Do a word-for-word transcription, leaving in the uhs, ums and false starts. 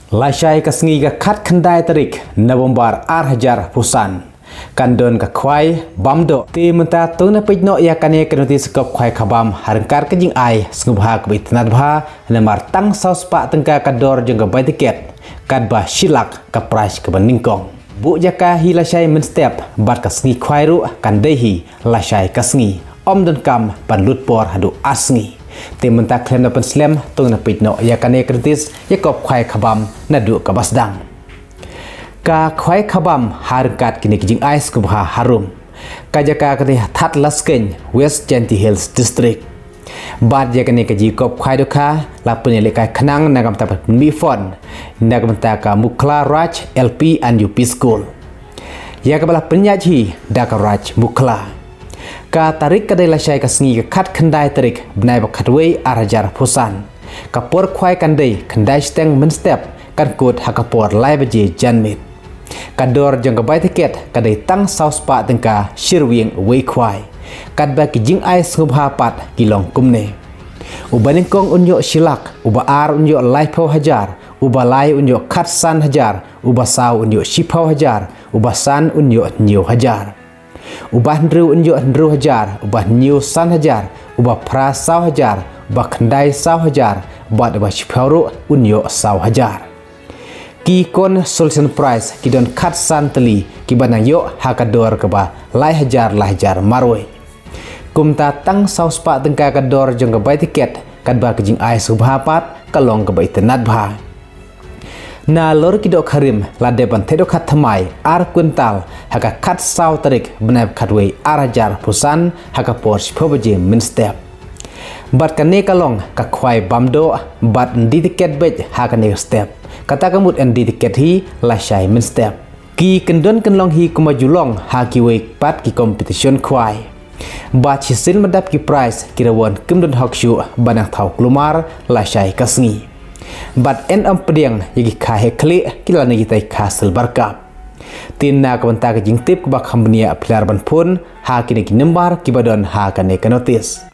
Lashai ka sngi ka khatkhyndai tarik November ar hajar phew san, kan don ka khwai bam doh. Te mynta to ngin peit noh ïa kane ka notis kop khwai khabam ha ryngkat ka jingai sngewbha kaba itynnad bha, namar tang saw spah tyngka ka dor jong ka bai tiket, katba shi lak ka prize kaba nyngkong. Buh jaka hi lashai mynstep, bad ka sngi khwai ruh kan dei hi lashai ka sngi, ym donkam ban lut por haduh ar sngi. Te mynta khlem da pynslem, to ngin peit noh ïa kane ka notis ïa kop khwai khabam naduh kaba sdang. Ka khwai khabam ha ryngkat kine ki jingai sngewbha harum. Ka jaka ka dei ha Thadlaskein, West Jaintia Hills District. Bad ïa kane ka jingkop khwai dohkha la pynïalehkai khnang na ka bynta ban pynmih fund na ka bynta ka Mukhla Raj L P and U P School. Ïa kaba la pynïaid hi da ka Raj Mukhla. Ka tarik ka dei lashai ka sngi ka khatkhyndai tarik bnai ba khatwei ar hajar phew san. Ka por khwai kan dei khyndai shiteng mynstep, kan kut ha ka por lai baje janmiet. Ka dor jong ka bai tiket ka dei tang saw spah tyngka shi rwiang uwei khwai. Katba ki jingai sngewbha pat ki long kumne. Uba nyngkong un ïoh shi lak, uba ar un ïoh laiphew hajar, uba lai un ïoh khatsan hajar, uba saw un ïoh shiphew hajar, uba san un ïoh hynñiew hajar. Uba hynriew un ïoh hynriew hajar, uba hynñiew san hajar, uba phra saw hajar, uba khyndai saw hajar, bad uba shiphew ruh un ïoh saw hajar. Ki consolation prize ki don khatsan tylli kiba nang ïoh ha ka dor kaba lai hajar lai hajar marwei. Kumta tang saw spah tyngka ka dor jong ka bai tiket, katba ka jingai sngewbha pat ka long kaba itynnad bha. Nalor ki dohkha rim la dep ban theh dohkha thymmai ar kwintal ha ka khatsaw tarik bnai ba khatwei ar hajar phew san ha ka por shiphew baje mynstep. Bad kane ka long ka khwai bam doh bad ym die tiket beit ha kane ka step. Kata ka mut ym die tiket hi lashai mynstep. Ki kyndon kynlong hi kumba ju long ha kiwei pat ki competition khwai. Bad shisien ba dap ki prize ki rawon kim don hok shuh ba nang thaw kulmar lashai ka sngi. Bad yn ym pdiang ïa ki kha heh khlieh ki lane kitai kha silver carp. Te na ka bynta ka jingtip kaba kham bniah phi lah ban phone ha kine ki number kiba don ha kane ka notis.